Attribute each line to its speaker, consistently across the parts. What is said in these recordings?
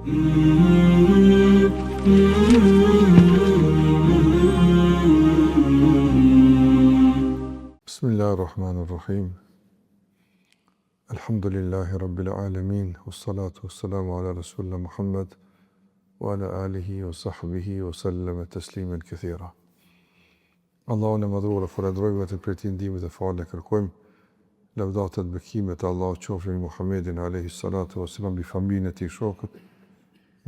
Speaker 1: Bismillahirrahmanirrahim. Elhamdulillahi Rabbil Alemin, wa salatu wa salamu ala Rasulina Muhammed, wa ala alihi wa sahbihi wa sallame teslimen kethira. Allahun e Madhëruar e falënderojmë vetëm prej Tij ndihmë dhe falje kërkojmë. Lavdatat, bekimet e Allahut qofshin mbi Muhammedin alejhi salatu wa selam, mbi familjen e tij, shokët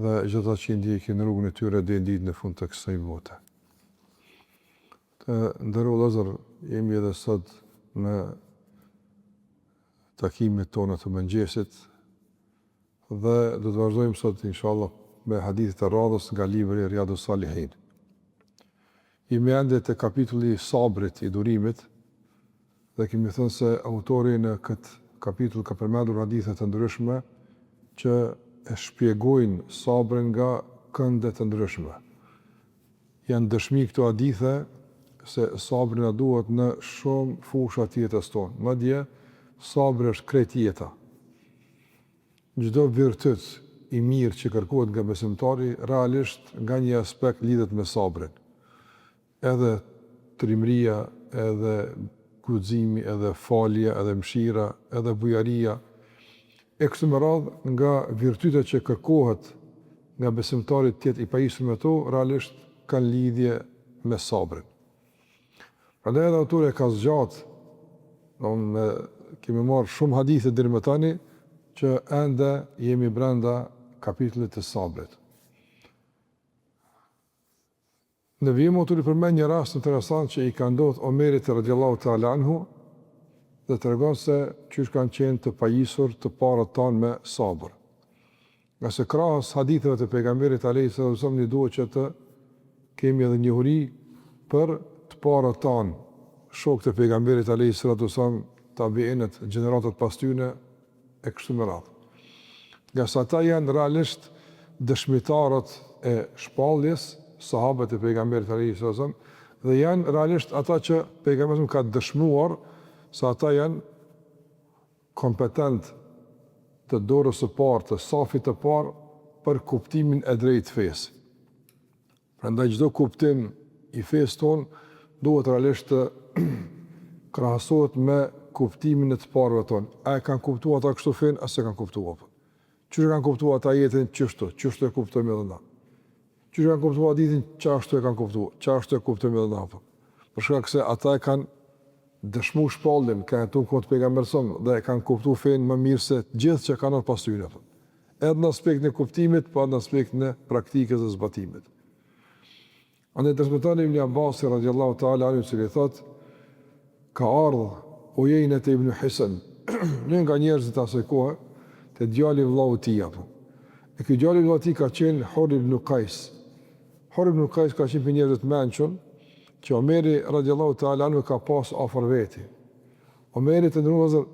Speaker 1: dhe gjithë ata që i ndjekin rrugën e tyre deri në ditën e fundit të kësaj bote. Të nderuar vëllezër, jemi edhe sot në takimet tona të mëngjesit dhe do të vazhdojmë sot inshallah me hadithet e radhës nga libri Riyadus Salihin. Jemi ende te kapitulli i sabrit, i durimit, dhe kemi thënë se autori në këtë kapitull ka përmendur hadithe të ndryshme që e shpjegojnë sabrin nga kënde të ndryshme. Janë dëshmi këto hadithe se sabri na duhet në shumë fusha të jetës tonë. Madje, sabri është krejt jeta. Çdo virtyt i mirë që kërkohet nga besimtari, realisht nga një aspekt lidhet me sabrin. Edhe trimëria, edhe guximi, edhe falja, edhe mëshira, edhe bujaria, e kështu me radhë, nga virtytet që kërkohet nga besimtari të jetë i pajisur me to, realisht kanë lidhje me sabrin. Prandaj edhe autori e ka zgjatë, domethënë kemi marrë shumë hadithe deri më tani që ende jemi brenda kapitullit të sabrit. Në vijim autori përmend një rast interesant që i ka ndodhur Omerit radiallahu ta'ala anhu dhe tregon se qysh kanë qenë të pajisur të parët tanë me sabër. Ngase krahas haditheve të Pejgamberit alejhi salatu ves selam ne duhet që të kemi edhe njohuri për të parët tanë, shokët e Pejgamberit alejhi salatu ves selam, tabiinët, gjeneratat pas tyne e kështu me radhë. Ngase ata janë realisht dëshmitarët e shpalljes, sahabët e Pejgamberit alejhi salatu ves selam, dhe janë realisht ata që Pejgamberi ka dëshmuar se ata janë kompetent të dorës së parë, të safit të parë për kuptimin e drejtë të fesë. Prandaj çdo kuptim i fesë tonë duhet realisht të krahasohet me kuptimin e të parëve tonë. A e kanë kuptuar ata kështu fenë, a s'e kanë kuptuar apo? Qysh e kanë kuptuar ata jetën qështu, qështu e kuptojmë edhe na. Qysh e kanë kuptuar hadithin, qashtu e kanë kuptuar, qashtu e kuptojmë edhe na. Për shkak se ata e kanë dëshmu shpalljen, kanë jetu në kohë të pejgamberit sa dhe e kanë kuptu fenë më mirë se të gjithë që kanë ardhur pas tyre. Edhe në aspektin e kuptimit, po edhe në aspektin e praktikës dhe zbatimit. Andaj transmeton Ibn Abbasi radiallahu ta'ala anhu i cili thotë ka ardhur Ujejne ibn Hisn, një nga njerëzit e asaj kohe, te djali i vëllaut të tij apo. E ky djali i vëllaut të tij ka qenë Hurr ibn Qais. Hurr ibn Qais ka qenë prej njerëzve të mençur që Omeri radiallahu ta'ala anhu ka pas afër veti. Omeri të nderuar vëllezër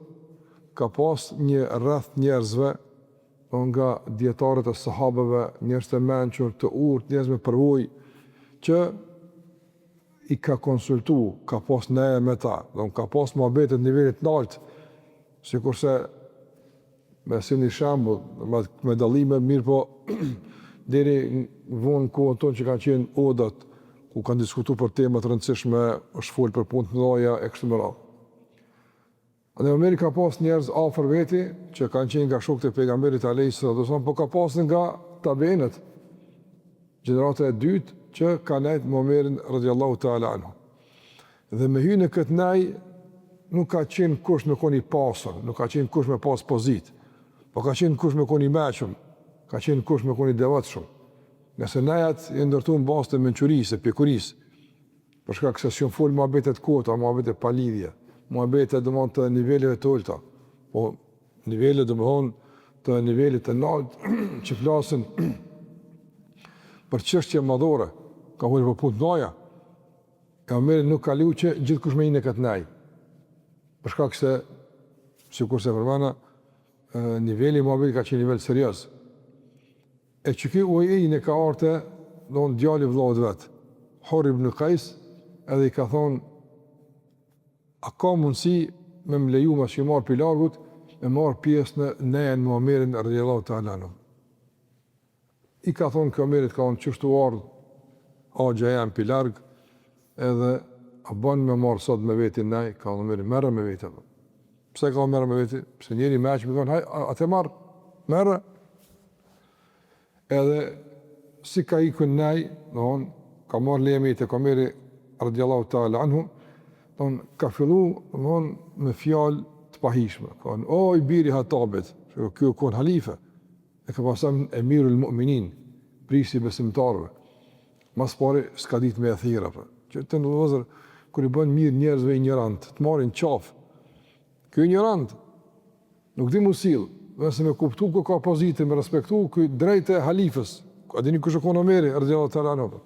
Speaker 1: ka pas një rreth njerëzve nga dijetarët e sahabëve, njerëz të mençur, të urtë, njerëz me përvojë që i ka konsultu, ka pas neja me ta, do ka pas muhabete të nivelit të lartë, sikurse me si një shembull, me, me dallime mirëpo deri vonë kohën tonë që kanë qenë odat ku kanë diskutu për tema të rëndësishme, është folë për punë të mëdha e kështu me radhë. Dhe Omeri ka pas njerëz afër veti që kanë qenë nga shokët e pejgamberit alayhi salatu wasallam, po ka pas nga tabiinët, gjenerata e dytë që kanë nejt me Omerin radiallahu ta'ala anhu. Dhe me hy në këtë nej nuk ka qenë kusht me kon i pasur, nuk ka qenë kusht me pas pozitë, po ka qenë kusht me kon i mençëm, ka qenë kusht me kon i devotshëm. Ngase nejat janë ndërtu në bazë të mençurisë, pjekurisë, Për shkak se s'janë fol muhabete të kota, muhabete pa lidhje, muhabete domethënë të niveleve të ulëta, po nivele domethënë të nivelit të lartë që flasin për çështje madhore, ka folë për punë të mëdha. E Omeri nuk ka leju që gjithkush me hi në këtë nej. Për shkak se sikurse përmenda, niveli i muhabetit ka qenë nivel serioz. E që ky Ujejne ka ardhë te, domethënë djali i vëllaut vet, Hurr ibn Kajs, edhe i ka thonë, a ka mundësi me më leju masi jom ardhë prej largut, me marrë pjesë në nejën me Omerin radiallahu ta'ala anhu. I ka thonë ky Omerit, ka thonë qështu ardhë, axha jem pi larg, edhe a bën me marrë sot me veti nej, ka thonë Omeri, merre me veti. Pse ka thonë merre me veti? Pse njeri me aqë me thonë, haj, atë marrë, merre. Edhe si ka ikun nej, domethonë, ka marrë leje me tek Omeri, radiallahu ta'ala anhu, domethonë, ka fillu, domethonë, me fjalë të pahishme, ka thonë, o i biri Hatabit, që ky u konë halife, e ka pas emën Emirul Mu'minin, prisi i besimtarëve, mas pari s'ka ditë me e thirrë, për. që të nderuar vëllezër, kur i bën mirë njerëzve injorant, të marrin qafë, ky injorant, Nuk di mu sill, vend se me kuptu ku ka pozitë, me respektu ky drejtë e halifës. A dini kush u kon Omeri radiallahu ta'ala anhu?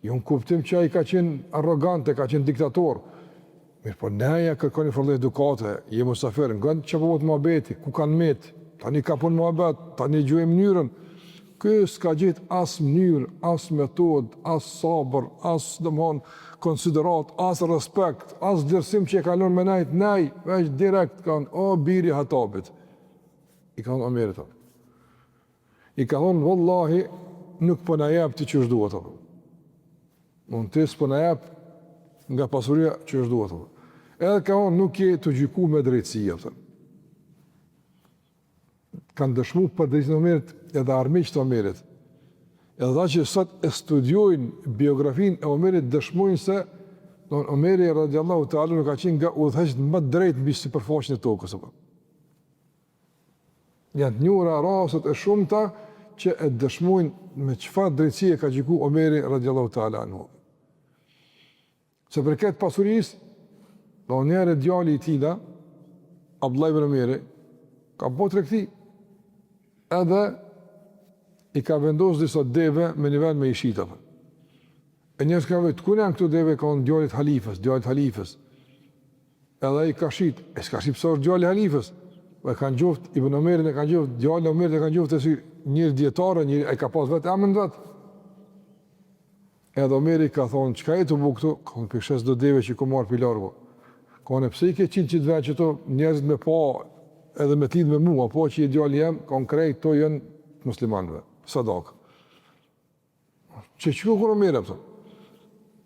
Speaker 1: Jo në kuptim që ai ka qenë arrogant, ka qenë diktator. Mirëpo neja kërkon një farë edukate, je musafir, ngon çka po bëhet muhabeti, ku kanë met, tani ka pun muhabet, tani gjuaj mënyrën. Ky s'ka gjet as mënyrë, as metodë, as sabër, as domthon konsideratë, as respekt, as vlerësim që e ka lënë me nejt, nej, veç direkt kanë, o biri Hatabit. I ka thonë Omerit. I ka thonë vallahi nuk po na jep ti qysh duhet apo. Mund ti s'po na jep nga pasuria qysh duhet apo. Edhe ka thonë nuk je tu gjyku me drejtësi apo. kanë dëshmu për drejtësinë e Omerit edhe armiqtë e Omerit. Edhe ata që sot e studiojnë biografinë e Omerit dëshmojnë se don Omeri radiallahu ta'ala anhu ka qenë nga udhëheqësit më të drejtë mbi sipërfaqen e tokës apo. Janë të njohura rastet e shumta që e dëshmojnë me çfarë drejtësie ka gjyku Omeri radiallahu ta'ala anhu. Sa i përket pasurisë, do njëherë djali i tina, Abdullah ibn Omeri, ka bo tregti, edhe i ka vendosë disa deve me një vend me i shit, apo. E njerëz kanë vetë, kujt janë këto deve, ka thonë djalit halifës, djalit halifës. Edhe i ka shit, e s'ka shit pse është djali halifës, po e kanë gjoft Ibn Omerin e kanë gjoft, djalin e Omerit e kanë gjoft e si njeri dijetar, njeri, e ka pas vetë emën vetë. Edhe Omeri ka thonë, çka je tu bo këtu? Ka thonë, po i shes do deve që i kom marrë prej largu. Ka thonë, pse i ke qitë qit vend qëtu njerëzit me pa edhe me t'lidhë me mua, po që je djali jem, ka thonë, krejt këto janë të muslimanëve, sadaka. Që që kur Omeri, pëtëm?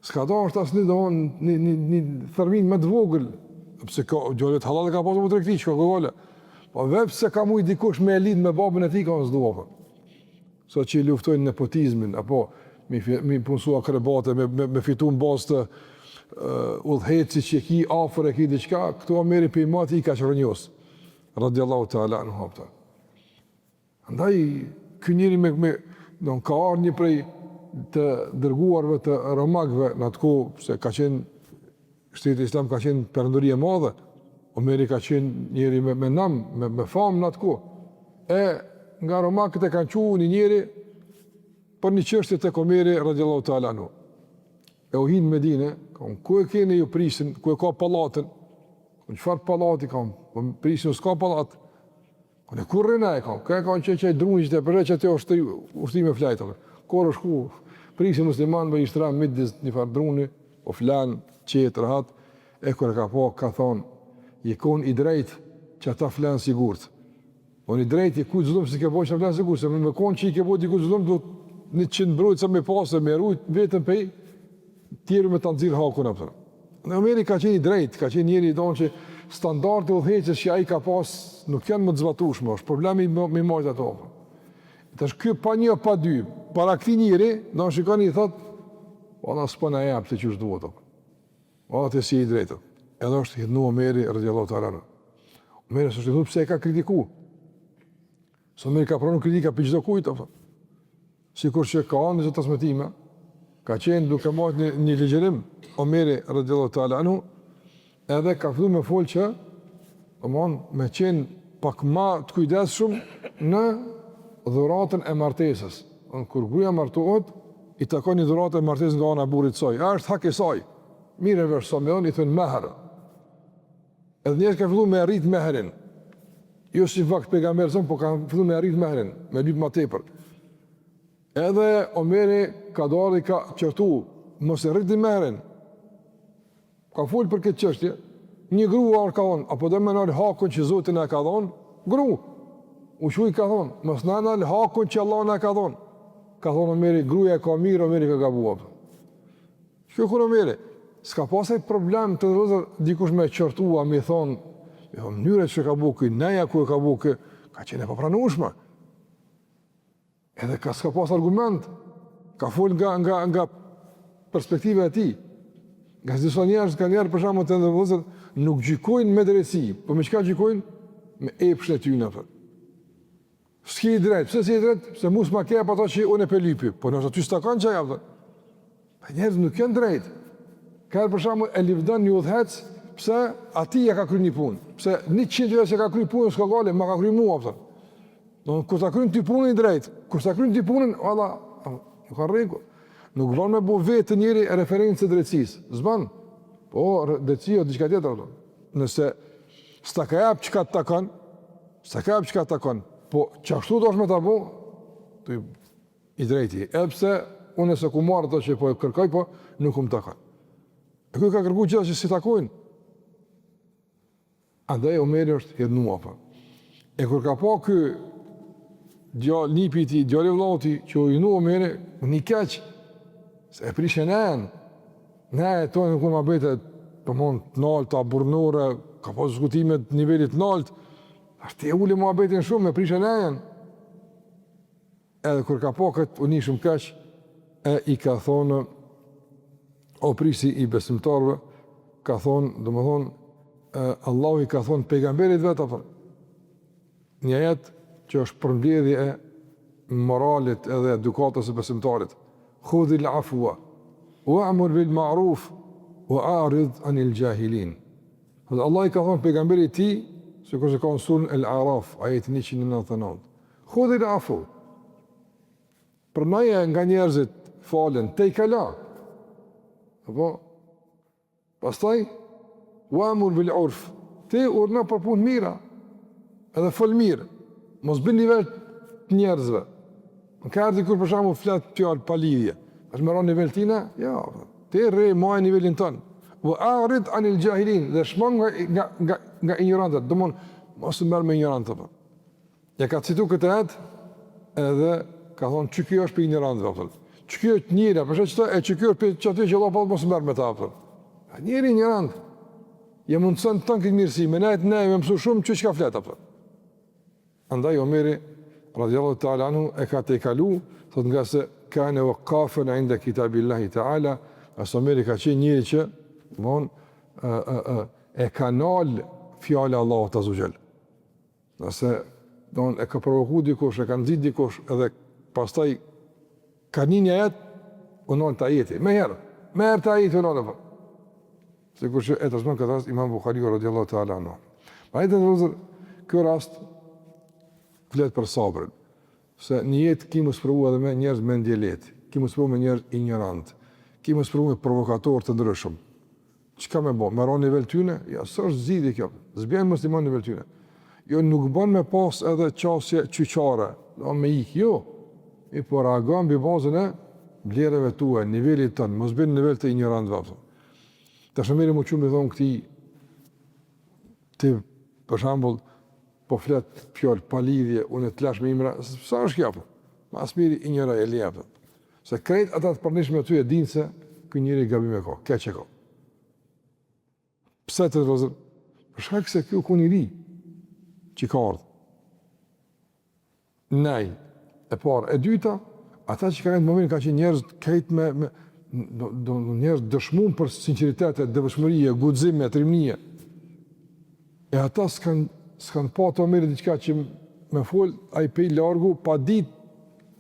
Speaker 1: S'ka dasht as një, do, një, një, një thërminë më të vogël, pse ka, djali hallall e ka pasë me tregti, që ka gogole. Po veç se ka mujt dikush me e lidhë me babën e tij, ka thonë, s'dua, për. Sot që i luftojnë nepotizmin, apo me, me punësu akrabate, me, me, me fitu në bazë të uh, udhëheqësit që e ki afër e ki diçka, këtu Omeri prej mati i ka çrrënjos, radiallahu ta'ala anhu hapta. Andaj, ky njeri me, me don, ka ardhë një prej të dërguarve të romakëve në atë kohë, se ka qenë Shteti islam ka qenë perandori e madhe, Omeri ka qenë njeri me, me nam, me, me famë në atë kohë. E nga romakët e kanë çu një njeri për një çështje tek Omeri radiallahu ta'ala anhu. E u hi n'Medine, ka thonë, ku e keni ju prijsin, ku e ka pallatin? Ka thonë, çfarë pallati ka thonë, po prijsi s'ka pallat. Po në ku rrin ai ka? Ka ka që qaj druni që të përre që aty është ushtri me flajt. Kur është ku prisi muslimanëve i shtram midis një farë druni, po flan qetë rahat, e kur e ka pa ka thon je kon i drejt që ata flan sigurt. Po i drejtë kujt zullum s'i ke bo që flan sigurt, se me kon që i ke bo dikujt zullum do 100 mbrojtësa me pasë me rujt vetën pej tjerë me ta nxjerr hakun apo. Në Omeri ka qenë i drejtë, ka qenë njeri i donë që standardet e udhëheqjes që ai ka pas nuk janë më të zbatueshme, është problemi me i majt ato. Tash ky pa një pa dy, para këtij njeri, do të shikoni i thot, po na s'po na jep ti qysh duhet apo. Po atë s'je i drejtë. Edhe është hidhnu Omeri radiallahu ta'ala anhu. Omeri s'është hidhnu pse e ka kritiku. Se Omeri ka pranu kritika prej çdo kujt, apo. Sikur që ka ardhë në transmetime, ka qenë duke mbajt një, një ligjërim Omeri radiallahu ta'ala anhu, edhe ka fillu me folë që, domthon, me qenë pak ma të kujdesshëm në dhuratën e martesës. Në kur gruaja martohet, i takon një dhuratë e martesës nga ana e burrit të saj. A është hak i saj? Mirë e vesh sa me i thonë mehr. Edhe njerëz kanë fillu me rrit mehrin. Jo si vakt pejgamberit po kanë fillu me rrit mehrin, me lyp më tepër. Edhe Omeri ka dalë i ka qortu, mos e rritni mehrin. Ka fol për këtë çështje. Një grua ka thonë, apo do me nal hakun që Zoti na ka dhonë? Gru. U çu i ka thonë, mos na nal hakun që Allah na ka dhonë. Ka thonë Omeri, gruja e ka mirë, Omeri ka gabu, apo. Kjo kur Omeri, s'ka pas ai problem të vëllezër, dikush me qortua, me thonë, jo, mënyra që ka bu ky, neja ku e ka bu ky, ka qenë e papranueshme. Edhe ka s'ka pas argument, ka fol nga, nga, nga perspektiva e tij. Ngase disa njerëz kanjëherë për shembull të nderuar vëllezër, nuk gjykojnë me drejtësi, po me çka gjykojnë? Me epshin e tyne, apo. S'ki i drejtë, pse s'ki i drejtë? Se mu s'ma ke ato që unë e pe lypi, po nëse ty s'takon qajo, apo. Pa njerëz nuk janë drejtë. Ka herë për shembull e livdon një udhëheqës, pse atij ja ka kry një punë, pse 100 vjet që ka kry punën s'ka gajle, ma ka kry mua, apo. Do kur ta kryen ty punën i drejtë, kur ta kryen ty punën, valla, nuk ka rregull. Nuk bën me bu vetë njeri referencë të drejtësisë. S'bën. Po drejtësia është diçka tjetër ato. Nëse s'ta ka jap çka të takon, s'ta ka jap çka të takon, po qashtu dosh me ta bu, ti i drejti. Edhe pse unë s'e kom marrë ato që po e kërkoj, po nuk më takon. E ky ka kërku gjëra që s'i takojnë. Andaj Omeri është hidhnu, apo. E kur ka pa ky djalë nipi i tij, djali i vëllaut tij që u hidhnu Omeri, u ni keq se e prishën nejën. Neja e tonë nuk u muhabete, domthon të nalta burrnore, ka pas diskutime të nivelit të nalt. Ashtu e uli muhabetin shumë e prishën nejën. Edhe kur ka pa këtë, u ni shumë keq, e i ka thonë, o prisi i besimtarëve, ka thonë, domethonë, Allahu i ka thonë pejgamberit vet, apo, një ajet që është përmbledhje e moralit edhe edukatës së besimtarit, khudhil afua, wa amur bil ma'ruf, wa a'rid anil xhahilin. Dhe Allah i ka thonë pejgamberit tij, sikurse ka në suren El Araf, ajeti 199, Khudhil afu. Pranoje nga njerëzit faljen, tejkalo. Apo pastaj wa amur bil urf. Ti urdhno për punë mira. Edhe fol mirë. Mos bini n'nivel të njerëzve. Në ka ardhi kur për shembull flet fjalë pa lidhje. Është me ra n'nivel tina? Jo. Ti rri maj nivelin tënd. Wa a'rid anil jahilin dhe shmangu nga nga nga, nga injorantët. Domthon mos u merr me injorantët. Ja ka citu këtë ajet edhe ka thonë që kjo është prej injorantëve, apo. Që kjo është njëra, për shkak të e që kjo është prej qaty që Allah po mos merr me ta, apo. A njeri injorant, ja mundson tan këtë mirësi, me nejt ne me mësu shumë që çka flet, apo. Andaj Omeri radiallahu ta'ala anhu e ka tejkalu, thot ngase kane wakafen inda kitabillahi ta'ala, as Omeri ka qenë njeri që, von, e, e, e, e ka nal fjala e Allahut azze ue xhel. Nëse don e ka provoku dikush, e ka nxit dikush edhe pastaj ka ni një ajet, u nal te ajeti. Menjëherë, menjëherë te ajeti u nal apo. Sikur që e transmeton këtë rast Imam Buhariu radiallahu ta'ala anhu. Prandaj vëllezër, ky rast flet për sabrin. Se në jetë ki m'u sprovu edhe me njerëz mendjelehtë, ki m'u sprovu me njerëz injorantë, ki m'u sprovu me provokatorë të ndryshëm. Çka me bo? Me ra nivel tyne? Jo, s'është zgjidhje kjo. S'bjen musliman nivel tyne. Jo, nuk bën me pas edhe qasje qyqare, do me ik, jo. Mirëpo reagon mbi bazën e vlerave tua, nivelit tënd, mos bjen nivel të injorantëve. Apo. Tash Omeri m'u çu me i thonë këtij, ti, për shembull, po flet fjalë pa lidhje, unë të lash me imra, sa është kjo, apo? Ma s'miri injoroje, e leje, apo. Se krejt ata të pranishëm aty e dinë se ky njeri gabim e ka, keq e ka. Pse të vëllezër? Për shkak se ky u kon i ri që ka ardhur. Nej, e parë, e dyta, ata që kanë në moment kanë qenë njerëz krejt me, me do, do, do njerëz dëshmum për sinqeritet, devotshmëri, guxim, trimëri. E ata s'kan s'kan pa te Omeri diçka që me fol, ai pej largu pa dit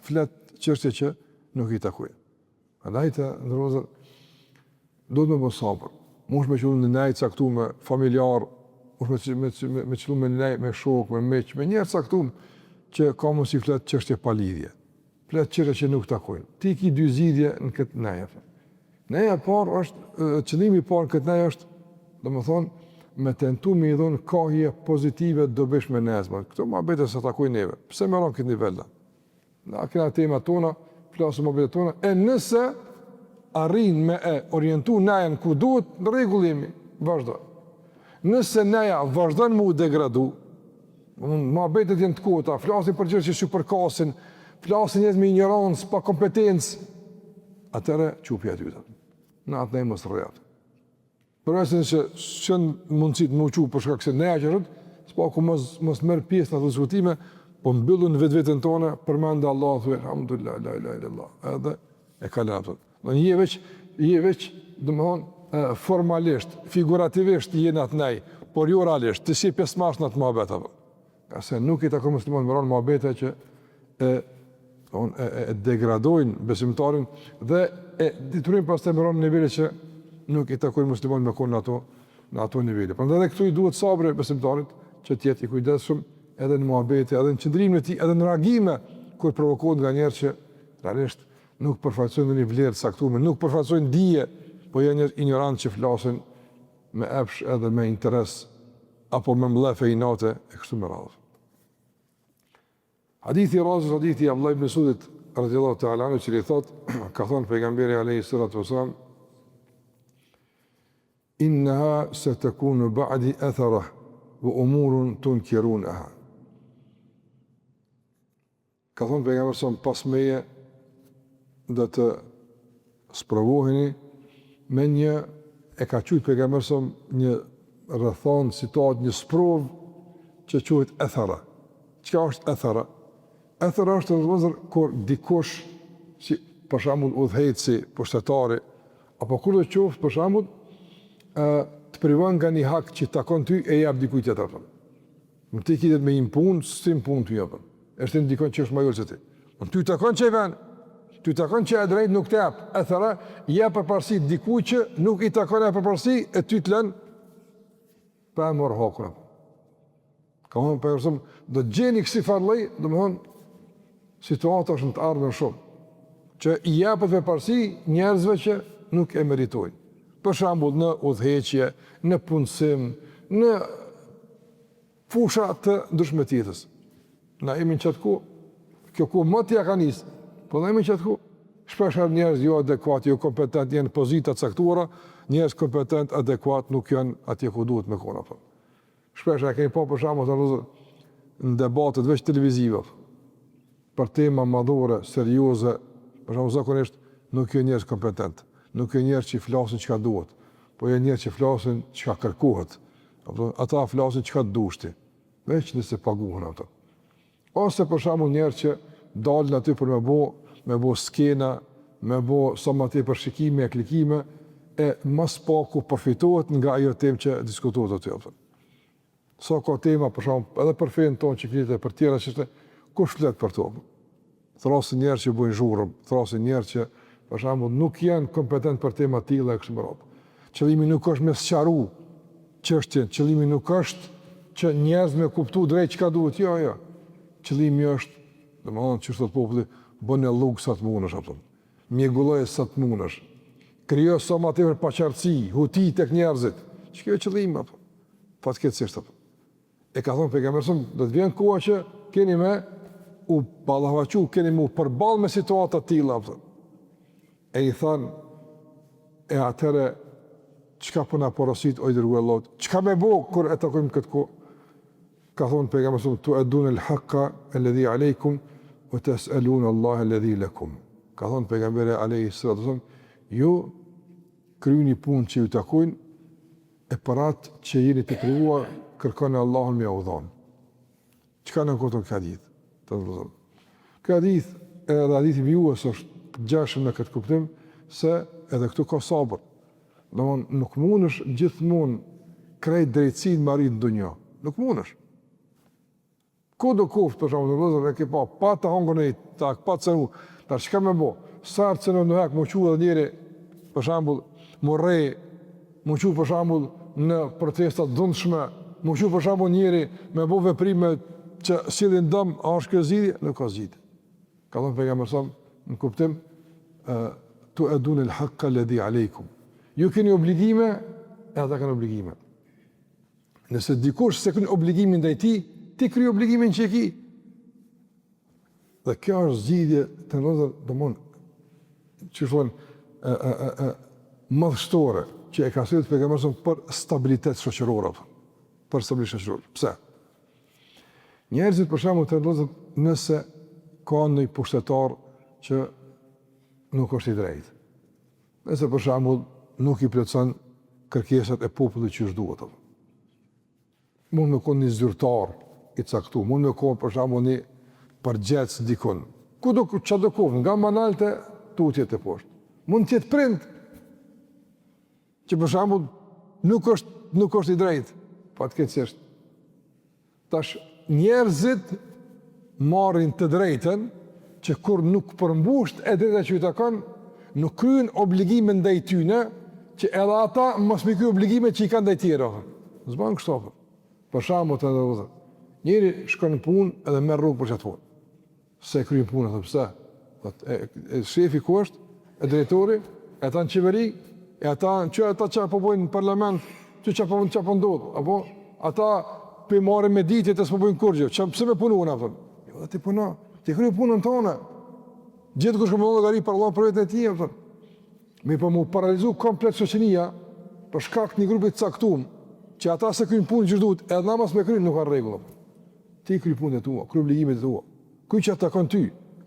Speaker 1: flet çështje që nuk i takojnë. Andaj të nderuar vëllezër, duhet me bo sabër. Mush me qëllu në nejë caktume familjar, mush me, me, me, me qëllu me nejë me shok, me miq, me njerëz caktum që ka mundësi flet çështje pa lidhje. Flet çështje që nuk takojnë. Ti ki dy zgjidhje në këtë nejë. Neja e parë është, qëllimi i parë në këtë nejë është, domethonë, me tentu me i dhonë kahje pozitive dobishme nejës. Këto muhabete s'na takojnë neve. Pse me ra në këtë nivel da? Na kena tema tona, flasim muhabetet tona, e nëse arrin me e orientu nejën ku duhet, në rregull jemi, vazhdo. Nëse neja vazhdon me u degradu, muhabetet janë të kota, flasim për gjëra që s'ju përkasin, Flasin njerëz me injorancë, pa kompetencë. Atëherë çu prej aty. Në atë nejë mos rri aty. Përveç se s'janë mundësitë me u çu për shkak se neja që është, s'paku mos mos merr pjesë në ato diskutime, po mbyllu në vetveten tone, përmend Allahun thuaj alhamdulillah la ilaha illallah. Edhe e kalon atë. Do je veç je veç, domthon formalisht, figurativisht je në atë nejë, por jo realisht, ti s'je pjesëmarrës në atë muhabet apo. Ngase nuk i takon muslimanit me ra në muhabete që e on e, e, e degradojnë besimtarin dhe e detyrojnë pastaj me ra në nivele që nuk i takojnë muslimanit me konë në ato në ato nivele. Prandaj edhe këtu i duhet sabri besimtarit që të jetë i kujdesshëm edhe në muhabete, edhe në qëndrimin e tij, edhe në reagime kur provokohet nga njerëz që realisht nuk përfaqësojnë ndonjë vlerë të caktuar, nuk përfaqësojnë dije, po janë njerëz injorantë që flasin me epsh edhe me interes apo me mllef e inate e kështu me radhë. Hadithi i radhës hadithi i Abdullah ibn Mesudit radhiyallahu ta'ala anhu i cili thot ka thënë pejgamberi alayhi salatu wasalam Innaha satakunu ba'di athara wa umurun tunkirunaha. Ka thënë pejgamberi sa pas meje do të sprovoheni me një e ka quajtur pejgamberi sa një rrethanë situatë një sprovë që quhet ethara. Çka është ethara? Ethara është vëllazër kur dikush si për shembull udhëheqësi, pushtetari apo kushdo qoftë për shembull ë të privon nga një hak që takon ty e jap dikujt tjetër. Në ti ki të drejtë me hi n'punë, s'hin n'punë ty apo. E shtin dikon që është ma i ulët se ti. Në ty takon qaj ven, ty takon qajo e drejtë nuk të jep. Ethara, i jep përparësi dikujt që nuk i takon ajo përparësi, e ty të lën, pa e marrë hakun. Ka thonë, për përësëm, do të gjeni kësi farë lloj, domethonë, situata është në të ardhmen shumë, që i jepet përparësi njerëzve që nuk e meritojnë. Për shembull, në udhëheqje, në punësim, në fusha të ndryshme të jetës. Na jemi në qatë kohë, kjo kohë moti ja ka nisë, po na jemi në qatë kohë. Shpesh herë njerëz jo adekuat, jo kompetent, janë në pozita të caktuara, njerëz kompetent, adekuat nuk janë atje ku duhet me konë, apo. Shpesh e kemi pa për shembull vëllezër në debatet veç televizive për tema madhore, serioze, për shembull zakonisht nuk janë njerëz kompetent, nuk janë njerëz që flasin çka duhet, po janë njerëz që flasin çka kërkohet. Apo ata flasin çka dush ti, veç nëse paguhen ato. Ose për shembull njerëz që dalin aty për me bo, me bo skena, me bo sa më tepër shikime e klikime, e më së paku përfitohet nga ajo temë që diskutohet aty. Apo. Sa ka tema për shembull edhe për fenë tonë që flitet e për tjera çështje, kush flet për to? Thrasin njerëz që bëjnë zhurmë, thrasin njerëz që për shembull nuk janë kompetent për tema të tilla e kështu me radhë. Qëllimi nuk është me sqaru çështjen, qëllimi nuk është që njerëz me kuptu drejt çka duhet, jo, jo. Qëllimi është, domethënë qysh thotë populli, bëne llugë sa të mundesh apo. Mjegulloje sa të mundesh. Krijo sa më tepër paqartësi, huti tek njerëzit. Çka është qëllimi apo? Fatkeqësisht apo. E ka thonë pejgamberi sa do të vjen koha që keni me u ballafaqu, keni me u përball me situata të tilla apo. E i thanë e atëherë çka po na porosit o i dërguar i Allahut? Çka me bo kur e takojmë këtë kohë? Ka thonë pejgamberi sa tu'addun al-haqqa alladhi alaykum wa tas'alun Allah alladhi lakum. Ka thonë pejgamberi alayhi salatu wasallam, ju kryeni punë që ju takojnë e për atë që jeni të privuar, kërkoni Allahun me jau dhonë. Çka nënkupton ky hadith? Të vëllezër. Ky hadith edhe hadithi vijues është ngjashëm në këtë kuptim, se edhe këtu ka sabër. Domethënë, nuk mundesh gjithmonë krejt drejtësinë me arrit në dunja. Nuk mundesh. Kudo koftë, për shembull, vëllezër, e ke pa, pa të hangër një tak, pa të cenu, tash çka me bo, sa herë cenohet një hak, m'u çu edhe njeri, për shembull, m'u rreh, m'u çu për shembull, në protesta të dhunshme, m'u çu për shembull njeri, me bo veprime që sjellin dëm, a është kjo zgjidhje? Nuk ka zgjidhje. Ka thënë pejgamberi sa në kuptim, tu'addun el hakka ledhi alejkum. Ju keni obligime, e ata kanë obligime. Nëse dikush s'e kryen obligimin ndaj tij, ti kryj obligimin që e ki. Dhe kjo është zgjidhje të ndodhur, domthon, që thonë ë ë ë ë madhështore që e ka sjellë pejgamberi për stabilitet shoqëror apo për stabilitet shoqëror. Pse? Njerëzit për shembull të ndodhur nëse. ka ndonjë pushtetar që nuk është i drejtë. Nëse për shembull nuk i plotëson kërkesat e popullit qysh duhet. Mund me konë një zyrtar i caktu, mund me konë për shembull një përgjegjës dikun. Kudo çdo koftë, nga ma nalt e tutje te poshtë. Mund të jetë prind që për shembull nuk është nuk është i drejtë, fatkeqësisht. Tash njerëzit marrin të drejtën që kur nuk përmbushet e drejta që ju takon, nuk kryen obligime ndaj tyne, që edhe ata mos me kry obligimet që i kanë ndaj tjerëve. S'ban kështu apo. Për shembull të nderuar vëllezër, njeri shkon në punë edhe merr rrogë për qat punë. S'e kryen punën, thotë pse? Thotë e, e shefi ku është? E drejtori, e ata në qeveri, e ata që ata çka po bojnë në parlament, që çka po çka po ndodh, apo ata po i marrin mëditjet e s'po bojnë kurrgjë. Çka pse me punu unë apo? Jo, ti puno, ti kryj punën tënde. Gjithkush ka me dhënë llogari para Allahut për veten e tij, apo. Mirëpo m'u paralizu komplet shoqënia për shkak të një grupi të caktuar, që ata s'e kryjnë punën qysh duhet, edhe na mos me kry nuk ka rregull. Ti kryj punët e tua, kryj obligimet e tua. Kryj çka të takon ty,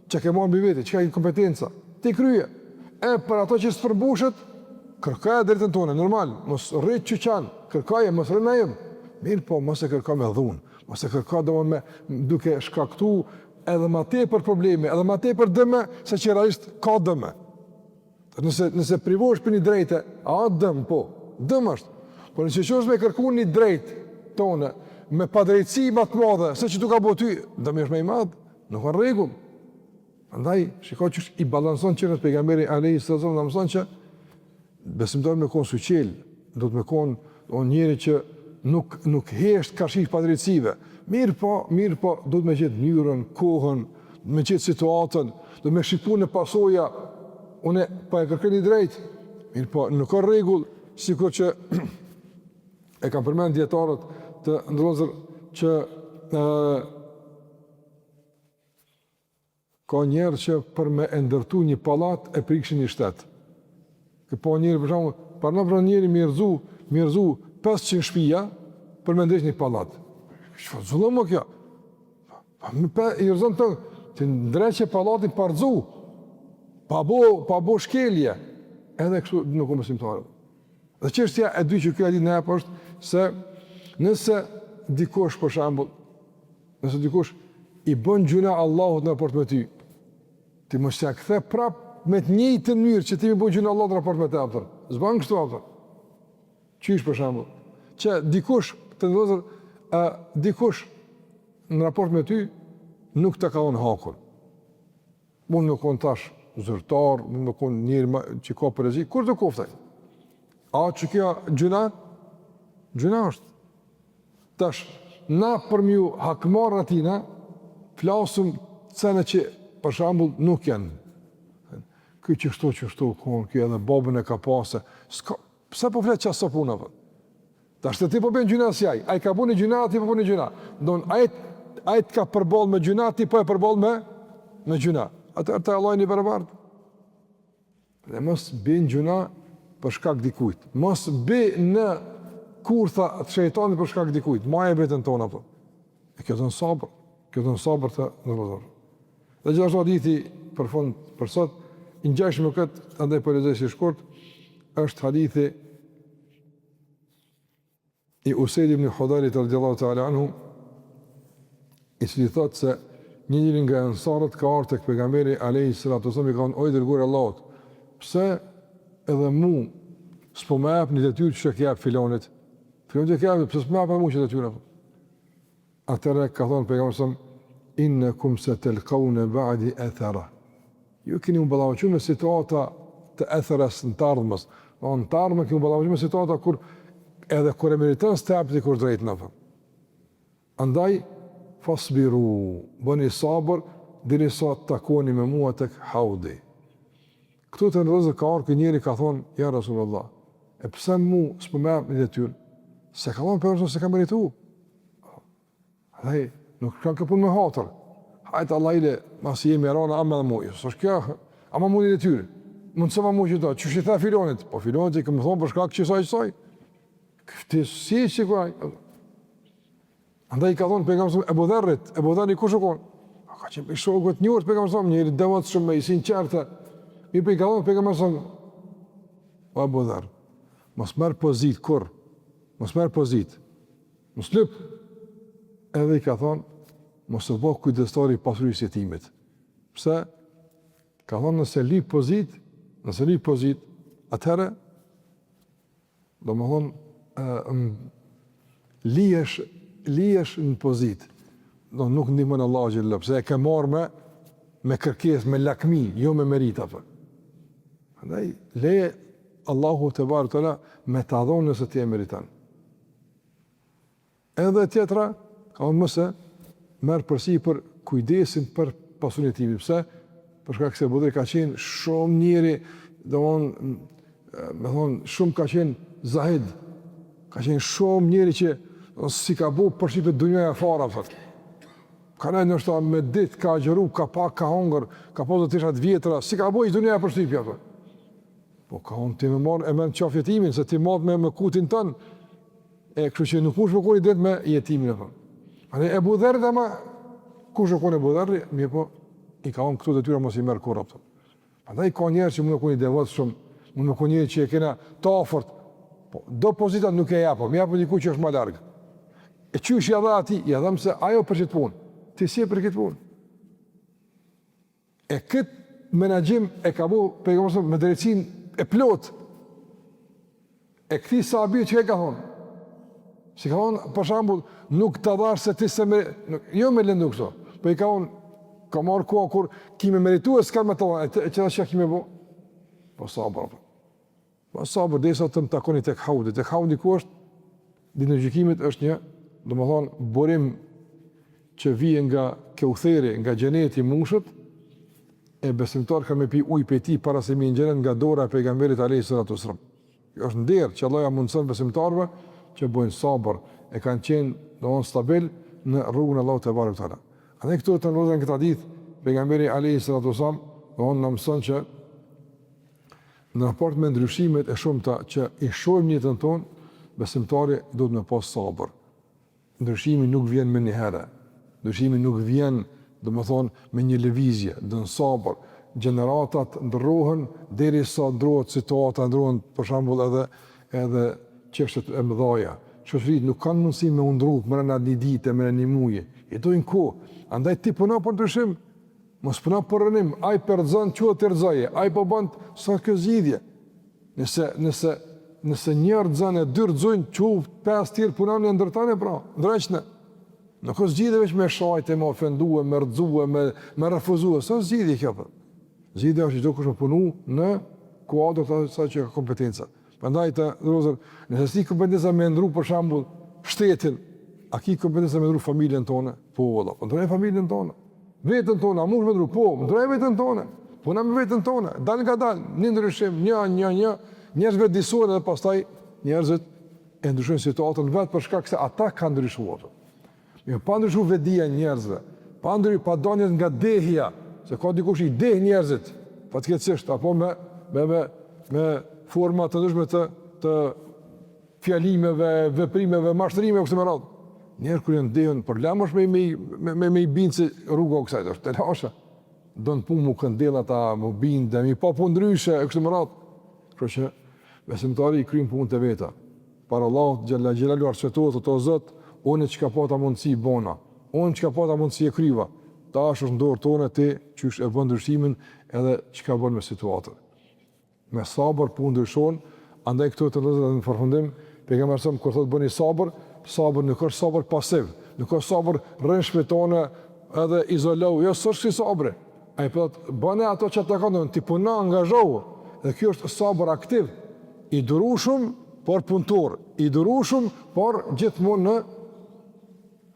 Speaker 1: çka ke marrë mbi vete, çka ke kompetenca. Ti kryje. E për ato që s'përmbushet, kërkoje drejtën tonë, normal, mos rri qyqan, kërkoje, mos rri naiv. Mirëpo, mos e kërko me dhunë, mos e kërko do me duke shkaktu edhe ma tepër probleme, edhe ma tepër dëme, se që realisht ka dëme. Nëse, nëse privohesh për një drejte, a dëm, po, dëm është. Po nëse çohesh me kërku një drejt tone, me padrejtësi ma të madhe, se që t'u ka bo ty, dëmi është më i madh, nuk ka rregull. Andaj, shiko qysh i balanson çështjet pejgamberi alejhi selam, na mëson që besimtari me konë syçelë, duhet me konë o njeri që nuk, nuk hesht karshi padrejtësive. Mirëpo, mirëpo, duhet me gjetë mënyrën, kohën, me gjetë situatën, duhet me shiku në pasoja, unë po e kërkoj një drejt, mirëpo, nuk ka rregull, sikur që e kanë përmend dijetarët të nderuar vëllezër që e, Ka njerëz që për me e ndërtu një pallat e prishin një shtet. Ke pa njeri për shembull, paramendo për njeri me rrëzu, me rrëzu 500 shpia për me ndreq një pallat. Çfarë zullum o kjo? Pa me pe i rrëzon të, ti ndreqe pallatin pa rrëzu. Pa bo, pa bo shkelje. Edhe kështu nuk o besimtari. Dhe çështja e dytë që ky hadith na jep është se nëse dikush për shembull Nëse dikush i bën gjynah Allahut në raport me ty, ti mos ia kthe prap me të njëjtën mënyrë që ti me bën gjynah Allahut në raport me të, a kupton. S'ban kështu, a kupton. Qysh për shembull, që dikush të nderuar vëllezër, ë dikush në raport me ty nuk të ka dhënë hakun. Mund me konë tash zyrtar, mund me konë njeri që ka përgjegjësi, kushdo koftë ai. A që kjo gjynah? Gjynah është. Tash, na për m'ju hakmarrë atina, flasim sene që, për shembull, nuk janë. Ky qështu, qështu, konë, ky edhe babën e ka pasë, s'ka, pse po flet qaso punë, po? Tash ti po bën gjynah si ai, ai ka bo një gjynah, ti po bën një gjynah. Don ai ai të ka përball me gjynah, ti po e përball me me gjynah. Atëherë te Allahu jeni barabartë. Dhe mos bi në gjynah për shkak dikujt. Mos bi në kurtha të shejtanit për shkak dikujt. Maje veten tonë apo. E kjo don sabër, kjo don sabër të nderuar. Dhe gjithashtu hadithi për fund për sot, i ngjashëm me këtë, andaj po e lexoj si shkurt, është hadithi i Usejd ibn Hudajrit radiallahu ta'ala anhu, i cili thotë se një njeri nga ensarët ka ardhur tek pejgamberi alayhi salatu wasallam i ka thënë o i dërguar i Allahut, pse edhe mu s'po më jep një detyrë që ia jep filonit? Filonit e ka pse s'po më jep edhe mu qat detyrë? Atëherë ka thënë pejgamberi sa innakum satalqawna ba'di athara. Ju keni m'u ballafaqu me situata të etheres në të ardhmes. Do në të ardhmen keni m'u ballafaqu me situata kur edhe kur e meriton s'të jep dikush drejtën apo. Andaj fasbiru, bëni sabër derisa të takoni me mua tek haudi. Këtu të nderuar vëllezër ka ardhur ky njeri ka thonë ja Rasulullah, e pse mu s'po më jep një detyrë? S'e ka thonë pejgamberi se ka meritu. Andaj nuk ka kjo punë me hatër. Hajt Allah ile, masi jemi rana ama edhe mu. Jo, s'është kjo, ama mu një detyrë. Mundësoma mu qito, qysh i tha filonit? Po filonit i këmë thonë për shkak qësaj qësaj. Këti si që ku aj. Andaj i ka thonë pejgamberi Ebu Dherrit, Ebu Dherri kush u konë? Ka qenë prej shokëve të njohur të pejgamberit sa njeri i devotshëm i sinqertë. Mirëpo i ka thonë pejgamberi sa O Ebu Dherr, mos merr pozitë kurrë, mos merr pozitë, mos lyp. Edhe i ka thonë, mos u bë kujdestar i pasurisë jetimit. Pse? Ka thonë nëse lyp pozitë, nëse lyp pozitë, atëherë Domethonë, lihesh, lihesh në pozitë, do nuk ndihmon Allahu xhel-le, pse e ke marrë me, me kërkesë, me lakmi, jo me merita, për. Andaj, leje Allahu tebareke ve teala me ta dhonë nëse ti e meriton. Edhe tjetra, ka thonë mos e merr përsipër kujdesin për pasurinë e jetimit. Pse? Për shkak se Ebu Dherri ka qenë shumë njeri, domthon, me thonë, shumë ka qenë zahid, ka qenë shumë njeri që s'i ka bo përshtypje dunjaja fare, thotë. Ka nejt ndoshta me ditë, ka agjëru, ka pak, ka hongër, ka pasë tesha të vjetra, s'i ka bo hiç dunjaja përshtypje, thotë. Po ka thonë ti me marrë e merr n'qafë jetimin, se ti mat me, me kutin tënd, E kështu që nuk mush me kon i drejtë me jetimin apo. Ani Ebu Dherri ama kush u kon Ebu Dherri, mirëpo i ka thonë këto detyra mos i merr kurrë apo. Prandaj ka njerëz që mund të kon i devotshëm, mund të kon njerëz që e kena të afërt. Po do pozita nuk e japim, japim dikujt që është më larg. E qysh ja dha atij, ja dhamë se ajo për qët punë. Ti s'je për këtë punë. E këtë menaxhim e ka bo pejgamberi me drejtësinë e plotë. E këtij sahabiut çka i ka thonë? S'i ka thonë, për shembull, nuk ta dhash se ti s'e me, nuk, jo me lëndu kështu. Po i ka thonë, ka marrë koha kur ki me meritu e s'ka me të dhonë, e që që ki me bo? Po sabër, po. Po sabër, derisa të më takoni tek haudi. Tek haudi ku është? Ditën e gjykimit është një, domethonë, burim që vije nga Keutheri, nga xheneti mushet, e besimtarët kanë me pi ujë prej tij para se me hi në xhenet nga dora e pejgamberit alayhi salatu wasallam. Kjo është nder që Allahu ja mundëson besimtarëve që bojnë sabër e kanë qenë domthon stabil në rrugën e Allahut tebareke ve teala. Andaj këtu të nderuar në këtë hadith pejgamberi alayhi salatu wasallam domthon na mëson që Në raport me ndryshimet e shumta që i shohim në jetën tonë, besimtari duhet me pas sabër. Ndryshimi nuk vjen menjëherë. Ndryshimi nuk vjen, domethënë, me një lëvizje, don sabër. Gjeneratat ndërrohen derisa ndrohet situata, ndrohen për shembull edhe edhe çështjet e mëdha. Shoqëritë nuk kanë mundësi me u ndrru mrena një dite, mrena një muaji. I dojnë kohë. Andaj ti puno për ndryshim, Mos puno për rrënim, ai po rrëzon, çu ti rrëzoje, ai po bën, s'ka kjo zgjidhje. Nëse, nëse, nëse një rrëzon e dy rrëzojnë, çu pesë tjerë punoni e ndërtone pra, ndreqne. Nuk është zgjidhje veç me shajtë, me ofendue, me rrëzue, me, me refuzue, s'është zgjidhje kjo për. Po. Zgjidhje është çdokush me punu në kuadër të asaj që ka kompetenca. Prandaj të nderuar, nëse s'ki kompetenca me ndru për shembull shtetin, a ki kompetenca me ndru familjen tonë? Po, valla, po ndroje familjen tonë. Veten tonë, a mund me ndru? Po, ndroje veten tonë. Puno me veten tonë, dal nga dal, një ndryshim, një, një, një, njerëzit vetëdijesohen dhe pastaj njerëzit e ndryshojnë situatën vetë për shkak se ata kanë ndryshuar. Jo, pa ndryshu vetëdija e njerëzve, pa ndryshu, pa dalë nga dehja, se ka dikush i deh njerëzit, fatkeqësisht, apo me, me, me, me forma të ndryshme të, të fjalimeve, veprimeve, mashtrimeve, kështu me radhë. Njerëz kur janë dehun, problem është me, me, me, me, me i bind se rruga o kësaj, është telashe. Don punë mu këndell ata, mu bind, me i pa punë ndryshe, e kështu me radhë. Kështu që besimtari i kryen punët e veta. Para Allahut xhalla xhelalu arsyetohet thotë o Zot, unë çka pata mundësi bona, unë çka pata mundësi e kryva, tash është në dorë tone ti qysh e bën ndryshimin edhe çka bën me situatën. Me sabër punët ndryshojnë, andaj këtu të nderuar në përfundim, pejgamberi sa kur thotë bëni sabër, sabër nuk është sabër pasiv, nuk është sabër rri n'shpi tone edhe izolohu, jo s'është ky sabri. Ai po thotë bëne ato që të takon, ti puno, angazhohu. Dhe kjo është sabër aktiv, i durueshëm, por punëtor, i durueshëm, por gjithmonë në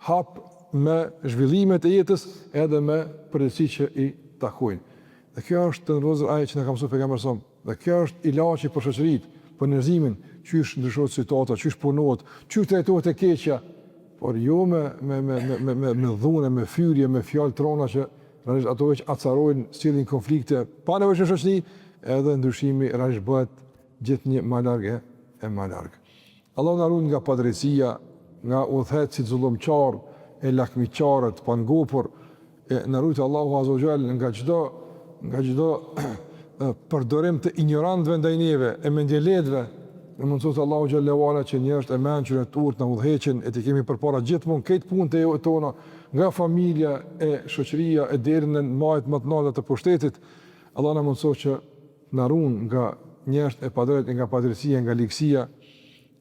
Speaker 1: hap me zhvillimet e jetës edhe me përgjegjësitë që i takojnë. Dhe kjo është të nderuar ajo që na ka mësuar pejgamberi sa. Dhe kjo është ilaçi për shoqëritë, për njerëzimin, qysh ndryshohet situata, qysh punohet, qysh trajtohet e keqja, por jo me me me me me me, me dhunë, me fyrje, me fjalë t'rona që realisht ato veç acarojnë, sjellin konflikte pa nevojë në shoqëri, edhe ndryshimi realisht bëhet gjithnjë më larg e, e më larg. Allahu na ruajt nga padrejtësia, nga udhëheqësit zullumqar e lakmiqarë të pangopur. E na rujtë Allahu Azza wa Jall nga çdo nga çdo përdorim të injorantëve ndaj neve e mendjelehtëve, na mundësoftë Allahu xhelle ue ala që njerëzit e mençur e të urtë na udhëheqin e t'i kemi përpara gjithmonë krejt punët e tona nga familja e shoqëria e deri në majat më të larta të pushtetit. Allah na mundësoftë që na ruan nga njerëzit e padrejtë, nga padrejtësia, nga ligësia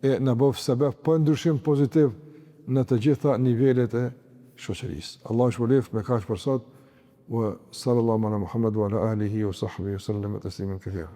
Speaker 1: e na bëftë sebep për ndryshim pozitiv në të gjitha nivelet e shoqërisë. Allahu ju shpërbleftë me kaq për sot. Wa sallallahu ala Muhammed wa ala alihi wa sahbihi wa sallam tasliman kathira.